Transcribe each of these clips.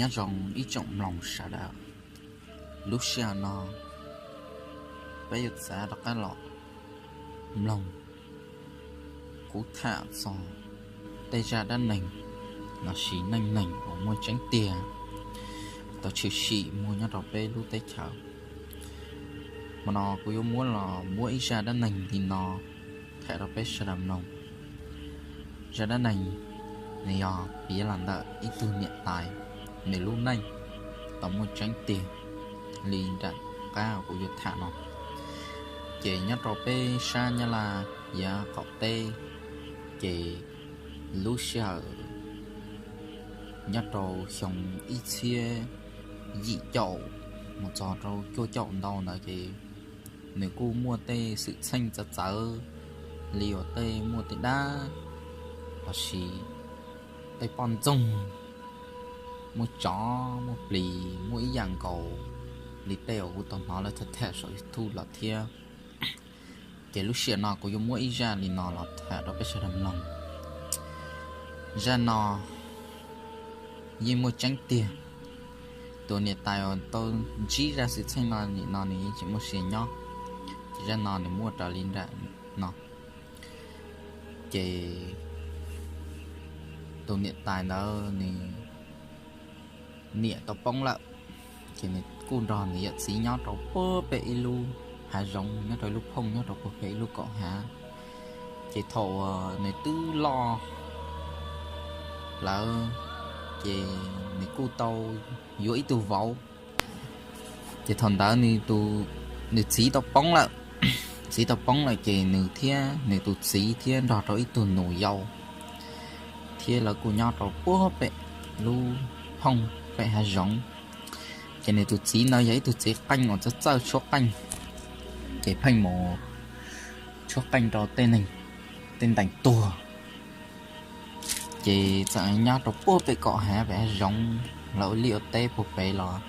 Nyob zoo ib tsoom mloog sawv daws, lub sij hawm no peb yuav txav rov qab los mloog kuv tham txog tej zaj dab neeg lossis neej neeg uas muaj tseeb tiag tau tshwm sim muaj nyob rau peb lub teb chaws. Hmo no kuv yuav muab los muab ib zaj dab neeg li no tham rau peb sawv daws mloog. Zaj dab neeg nws yog piav los ntawm ib tug niam tais, nws lub neej tau muaj tseeb tiag li nram qab kuv yuav tham no. Ces nyob rau peb sab Nyab Laj yav qaum teb, ces lub sij hawm nyob rau xyoo ib txhiab yim caum mus txog rau cuaj caum ntau ntawd ces nws kuj muaj tej xwm txheej txawv txawv li uas tej muaj tej dab lossis tej poj ntxoog, muaj tsov muaj plis muaj ib yam nkaus li tej uas kuv tau hnov lawv tham tham saum YouTube los thiab. Ces lub sij hawm no kuv yuav muab ib zaj li no los tham rau peb sawv daws mloog. Zaj no yeej muaj tseeb tiag. Tus niam tais uas tau ntsib zaj xwm txheej no nim no nws yeej tsis muaj sia nyob, ces zaj no nws muaj raws li nram no. Ces tus niam tais ntawd nws niam tau poob lawm, ces nws kuj nrog nws yawm txiv nyob rau puag pem ib lub hav zoov, nyob rau ib lub phooj nyob rau puag pem ib lub kaum hav. Ces thaum uas nws twb loj lawm, ces nws kuj tau yuav ib tug vauv. Ces thaum ntawd nws txiv tau poob lawm, txiv tau poob lawm ces nws thiab nws tus txiv thiab nrog rau ib tug nus yau thiab lawv kuj nyob rau puag pem lub phooj pem hav zoov. Ces nws tus txiv ntawd yog ib tug txiv qeej uas txawj txawj tshuab qeej, ces pheej mus tshuab qeej rau tej neeg, tej ntees tuag. Ces txawm nyob rau puag pem kaum hav pem hav zoov lawv ua liaj ua teb puag pem los,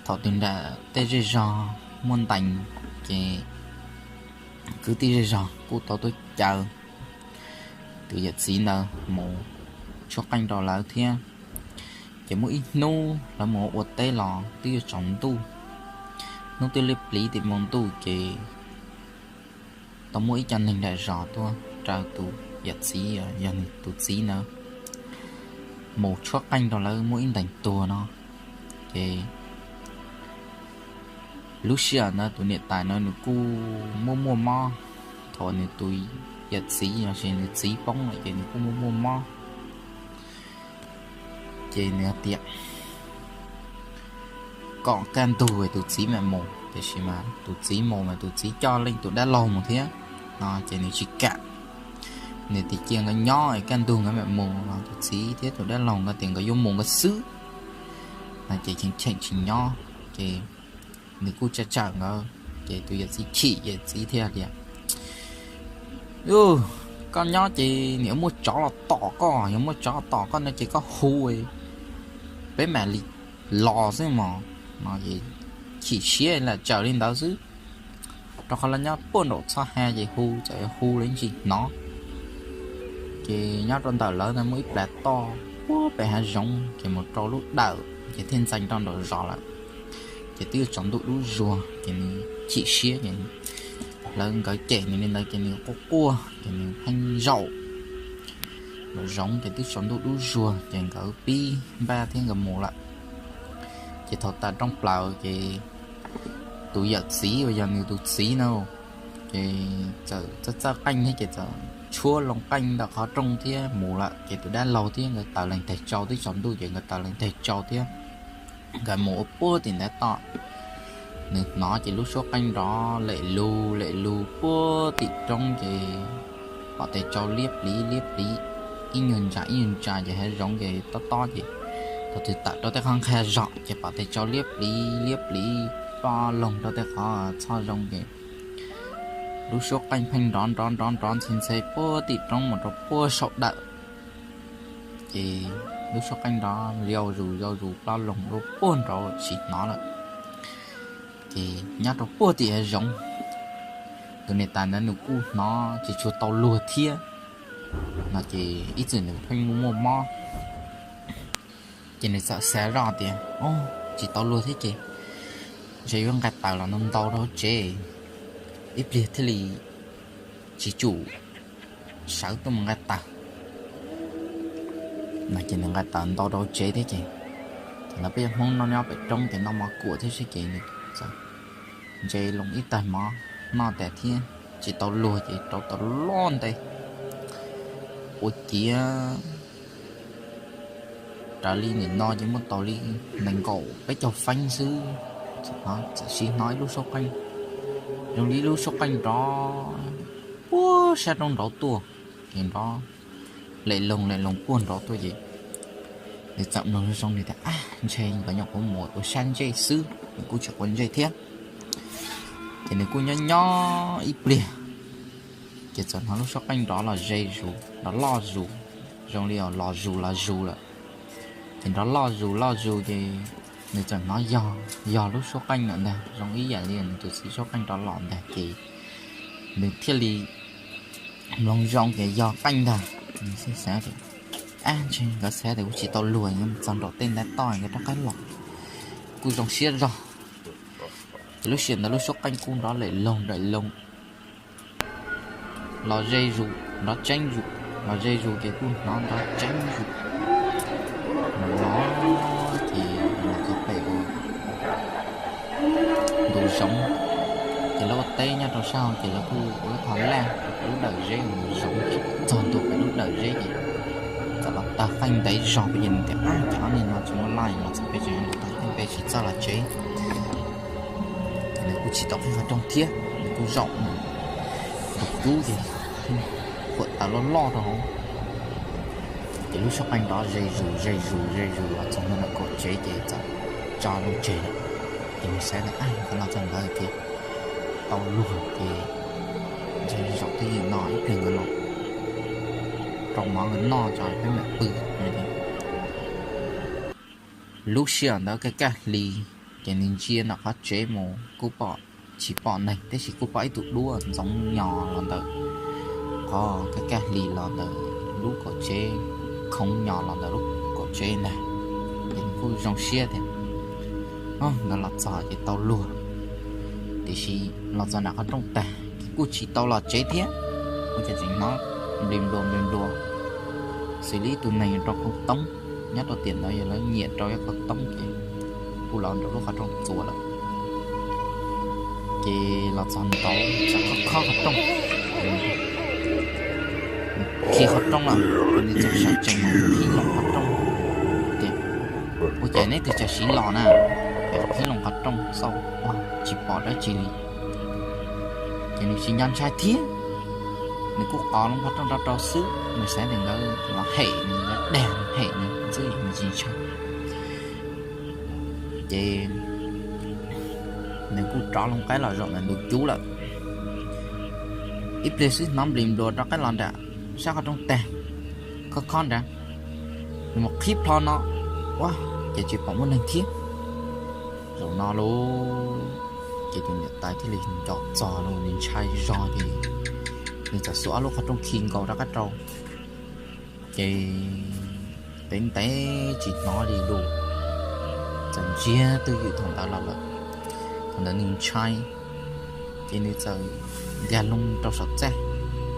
thaum twg nram tej zej zog muaj ntees, ces kwv tij zej zog kuj tau tuaj caw tus yawm txiv ntawd mus tshuab qeej rau lawv thiab. Ces muaj ib hnub lawv mus ua teb los twb yuav tsaus ntuj, hnub twb liab pliv tim npoo ntuj ces tau muaj ib co neeg nram zos tuaj raws tus yawm txiv, yog nws tus txiv ntawd mus tshuab qeej rau lawv muaj ib ntees tuag no. Ces lub sij hawm ntawd tus niam tais ntawd nws kuj muaj muaj mob, thaum nws tus yawm txiv los sis nws txiv poob lawm ces nws kuj muaj muaj mob. Ces nws hais tias kom kaj ntug tus txiv mam mus, tiam sis mas tus txiv mus mas tus txiv coj leej tus dab laug mus thiab no ces nws tsis kam. Nws tias cia nkawd nyob es kaj ntug nkawd mam mus no, tus txiv thiab tus dab laug nkawd tias nkawd yuav mus nkawd xwb no ces cheem cheem tsis nyob. Ces nws kuj tsa tsawm nkawd, ces tus yawm txiv chim, yawm txiv thiaj tias, Ub, koj nyob ces nws yuav muaj tsov los tom koj, yuav muaj tsov los tom koj no ces koj hu, peb mam li los xwb mog no. Chim siab lam tsawm li ntawd xwb, rau qhov lawv nyob puag nraum txhoj ha ces hu txawm hu los yeej tsis hnov. Ces nyob rau ntawm lawv ntawd muaj ib plas toj puag pem hav zoov ces mus rau lub dawm ces thiaj ntxeev rau nraum zos lawm. Ces twb yuav tsaus ntuj dub zuag ces nws chim siab ces lawv nkawd cem nws li ntawd ces nws quaj quaj ces nws pheej zaum nraum zoov ces twb tsaus ntuj dub zuag ces nkawd pib npaj thiab nkawd mus lawm. Ces thaum tas rooj plaws ces tus yawm txiv uas yog nws tus txiv na, ces txawm txawj txawj qeej thiab ces txawm tshuab loo qeej ntawm qhov rooj thiab mus lawm. Ces tus dab laug thiab nkawd taws lees teg tsau, twb tsaus ntuj ces nkawd taws lees teg tsau thiab nkawd mus ua puag tim ntav toj. Nws hnov ces lub suab qeej nrov lem lug lem lug puag tim roob ces pom tes tsau liab pliv liab pliv, ib nyuag ntsa ib nyuag ntsa ces hav zoov ces tob tob ces thaum twg tawm rau tej qhov nqha zog ces pom tes tsau liab pliv liab pliv ploj loog rau tej qhov txhoj zoo ces lub suab qeej pheej nrov nrov nrov nrov ntxhe ntxhe puag tim roob mus rau puag saum dawm. Ces lub suab qeej nrov yau zus yau zus ploj loog rau puag nraud tsis hnov lawm. Ces nyob rau puag tim hav zoov, tus niam tais ntawd nws kuj hnov tsis tshua tau luag thiab no ces ib txwm nws pheej muaj muaj mob. Ces nws txawm xav zoj tias, o, tsis tau luag thiab ces ntshe yuav nqa taws los ntau ntau rau tsev, ib pliag thiaj li tsis tsum sawv tuaj mus nqa taws. Ces nws nqa taws ntau rau tsev thiab ces, thaum ntawd peb cov Hmoob noj nyob pem roob ces noj mov kuam thiab ces nws txawm ntse loo ib tag mov noj tas thiab tsis tau luag ces rauv tau loj ntev ua ciav raws li nim no ces muaj tau li nees nkaum peb caug feeb xwb, txawm siv hnov ib lub suab qeej, zoo li ib lub suab qeej nrov puag sab roob nraud tuaj, ces nrov lem loog lem loog puag nrov tuaj ces nws txawm mloog zoo li tias, a, ntshe nkawd nyuam qhuav mus ua sab ntsej xwb, nws kuj tsis quav ntsej thiab. Ces nws kuj nyob nyob ib pliag, ces txawm hnov lub suab qeej nrov los ze zus, nrov loj zus, zoo li los zus los zus lawm. Ces nrov loj zus loj zus ces nws txawm hnov yog, yog lub suab qeej lawm ntag, zoo ib yam li nws tus txiv suab qeej nrov los ntag ces nws thiaj li mloog zoo ces yog qeej ntag. Nws xav tias, a, ntshe nkawd xav tias kuv tsis tau luag, txog nraum tej ntav toj nkawd rov qab los, kuj zoo siab zog. Ces lub sij hawm ntawd lub suab qeej kuj nrov lem loog lem loog los ze zus, nrov tseeb zus, los ze zus ces kuj hnov nrov tseeb zus, nrov ces los txog pem ua ntu zoov, ces lawv ua teb nyob rau sab hauv ces lawv kuj ua ib qho laj lub dawm zeb ntu zoov ces txog ntua pem lub dawm zeb ces txawm los tawg qeej ntev zog peb ces nws tias, a, cov niag no tsis muaj laj los txog peb tseem los tawg qeej peb tsis txawj los tsev. Ces nws kuj tsis tau qhib qhov rooj thiab, nws kuj zaum mus nrug cub ces huam taws loj loj rau hauv. Ces lub suab qeej nrov ze zus ze zus ze zus los txog ntua ntawm kaum tsev ces txawm tso loo tseg lawm. Ces nws xav tias, a, nkawd los txog ntawd ces tau luag ces ntshe zaum twj ywm no ib pliag nkawd los rau mov nkawd noj tso peb mam pw. Lub sij hawm ntawd kaj kaj hli, ces nws ntsia ntawm qhov tsev mus kuj pom, tsis pom neeg tab sis kuj pom ib tug duab ntxoov nyo los ntawm qhov kaj kaj hli los ntawm lub kaum tsev, khoov nyo los ntawm lub kaum tsev ntag. Ces nws kuj zoo siab tias, o, nkawd los txog ces tau luag. Tiam sis los txog nram qhov rooj tag ces kuj tsis tau los tsev thiab, ua cas tseem hnov nplis nplua nplis nplua xws li ib tug neeg rau qhov toob, nyob rau tiam ntawd yog lawv nyiam rau ib qhov toob ces kuj los nraum lub qhov rooj txuas lawm. Ces los txog nraud txawm khob khob qhov rooj, khi qhov rooj lawm, nws txawm sawv tsees mus qhib loo qhov rooj tias, ua cas neb twb tsis siv los na? Qhib loo qhov rooj xauj tsis pom dab tsi li. Ces nws tsis nco ntshai thiab, nws kuj qhib loo qhov rooj rau rau xwb, nws xav tias nkawd los hem nws, nkawd dag hem nws xwb, nws tsis ntshai. Ces nws kuj rov loo qab los zaum ntawm ntug cub lawm. Ib pliag xwb hnov nplis nplua rov qab los nram sab qhov rooj tag, khob khob nrad. Nws mus qhib plho no, ua cas tsis pom muaj neeg thiab. Zaum no lauj, ces tus niam tais thiaj li nco txog lauj, nws ntshai zog ces nws txawm xuas ob lub qhov rooj khi nkaus rov qab rau. Ces ntev ntev tsis hnov li lauj, txawm ntsiag twj ywm thaum ntawd los lawm. Thaum ntawd nws ntshai, ces nws txawm nkag loo rau saum txaj,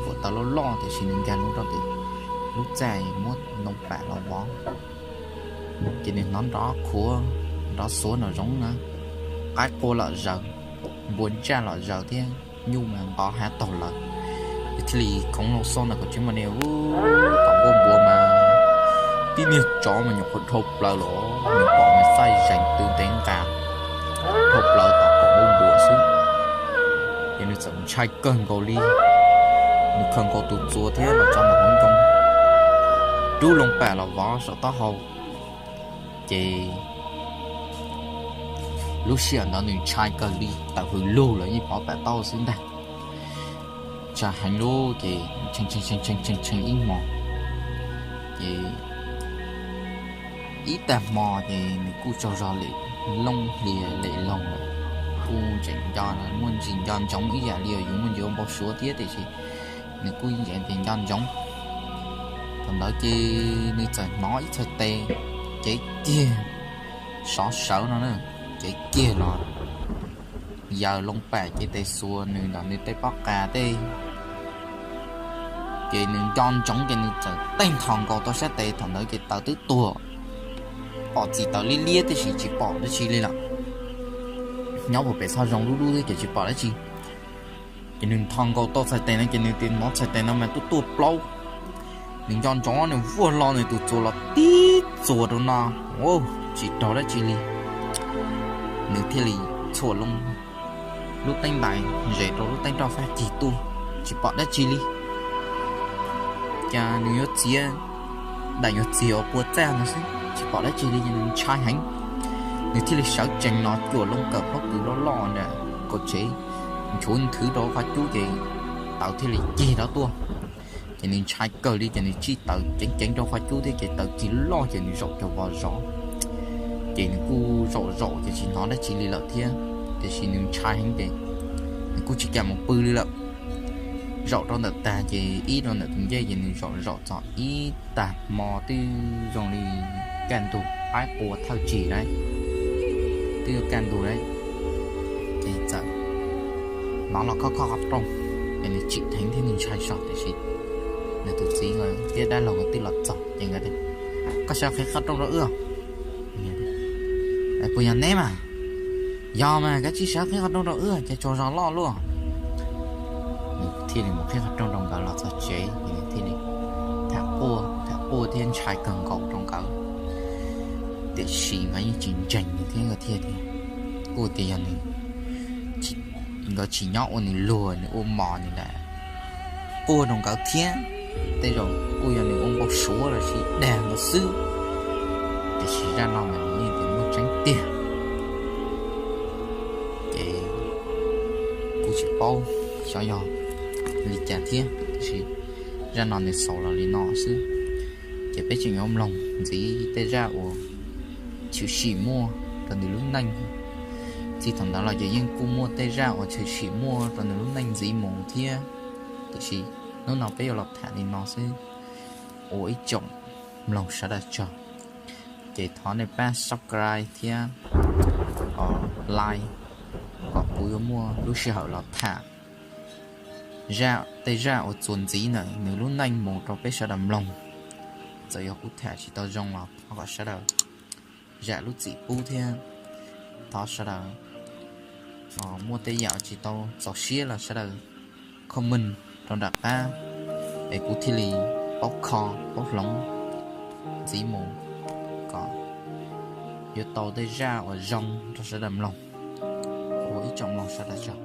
huam taws loj loj tiam sis nws nkag loo rau tim lub txaj muab ntoo pam los vov. Ces nws hnov nrov khuav, nrov xuav nraum zoov na, qaib qua lom zaws, npua ntsaj lom zaws thiab nyuj mas nqov hav taug lawm. Nws thiaj li khoov loo xauj ntawm kaum tsev mas ne, tom nkuaj npua mas tib niag tsov mas nyuam qhuav dhau plaws los, nws pom mas txaij zees tw ntev nqa dhau plaws tom kaum nkuaj npua xwb. Ces nws txawm ntshai kawg nkaus li, nws khaws nkaus tus txuas thiab los tso ntawm hauv ncoo, rub loo pam los vov saum taub hau. Ces lub sij hawm ntawd nws ntshai kawg li, tawm hws lug lawm yeej pov pam taub xwb ntag. Ntshai heev lub ces tshee tshee ib hmo, ces ib tag hmo ces nws kuj tsaug zog lem looj hlias lem loog lawm, kuj tseem nco muaj ntsis nco ntsoov ib yam li yus muaj ntsis ua npau suav thiab tiam sis nws kuj tseem nco ntsoov. Thaum ntawd ces nws txawm hnov ib txhais tes cev kiag, sov sawv no na, cev kiag los yaws loo pam cev tes xuas nws ntawm nws tej pob qa tej, ces nws nco ntsoov ces nws txawm tej nthos nkaus tau sab tes, thaum ntawd ces taws twb tuag, pom txim taws liab liab tiam sis tsis pom dab tsi li lawm. Nyob puag pem txoj zoo dub dub thiab ces tsis pom dab tsi. Ces nws nthos nkaus tau txhais tes no ces nws tias hnov txhais tes no mas tuaj tuaj plaub. Nws nco ntsoov nws vuag hlo nws tus txuas los tib txuas rau no, tsis raug dab tsi li. Nws thiaj li txhuam loo lub teeb ntais zes rau lub teeb roj fab cig tuaj, tsis pom dab tsi li. Cas nws yuav txiav, daim yuav txiav uas pua txaj no xwb tsis pom dab tsi li, nws ntshai heev. Nws thiaj li sawv tsees no cuam loo kawm pob kws loj loj nram kaum tsev, nchuav nthwv rau qhov cub ces taws thiaj li cig rov tuaj. Ces nws ntshai kawg li ces nws tsij taws ceev ceev rau qhov cub thiab ces taws cig loj ces nws zaum cov vos zov. Ces nws kuj zaum zaum ces tsis hnov dab tsi li lawm thiab, tiam sis nws ntshai heev ces nws kuj tsis kam mus pw li lawm. Zaum rau ntawm tag ces ib rau ntawm tus ncej ces nws zaum zaum txog ib tag hmo twb zoo li kaj ntug, qaib qua thawj tsis lawm, twb yuav kaj ntug lawm, ces txawm hnov los khob khob qhov rooj. Ces nws tsim dheev thiab nws ntshai zog tiam sis nws tus txiv thiab dab laug twb los txog ces nkawd tias, Koj sawv qhib qhov rooj rau wb. Puas yog neb mas? Yog mas, koj cia li sawv qhib qhov rooj rau wb ces tsaug zog loj luaj. Nws thiaj li mus qhib qhov rooj rau nkawd los txog tsev ces nws thiaj li tham quaj tham quaj thiab ntshai kawg nkaus rau nkawd. Tiam sis nkawd yeej tsis ntseeg nws thiab nkawd thiaj tias, kuj tias yog nws, nkawd tsis nyob ua nws luag nws ua mos nws lam quaj rau nkawd thiab, tej zaum kuj yog nws ua npau suav los sis dag nkawd xwb. Tiam sis zaj no mas nws yeej tias muaj tseeb tiag. Ces kuj tsis paub xyov yog li cas thiab, tiam sis zaj no nws xaus los li no xwb. Ces peb tseem yuav mloog ntxiv tej zaj uas tshwm sim muaj rau nws lub neej. Txij thaum ntawd los ces yeej kuj muaj tej zaj uas tshwm sim muaj rau nws lub neej ntxiv mus thiab, tiam sis hnub no peb yuav los tham li no xwb. Ua ib tsoom mloog sawv daws tsaug, ces thov nej pab subscribe thiab like kom kuv yuav muaj lub sij hawm los tham zaj, tej zaj uas txuas ntxiv ntawm nws lub neej mus rau peb sawv daws mloog. Txawm yog kuv tham tsis tau zoo los thov kom sawv daws zam lub txim pub thiab thov sawv daws muaj tej yam tsis tau txaus siab los sawv daws comment rau nram qab es kuv thiaj li paub kho paub hloov ntxiv mus kom yuav tau tej zaj uas zoo rau sawv daws mloog. Ua ib tsoom mloog sawv daws tsaug.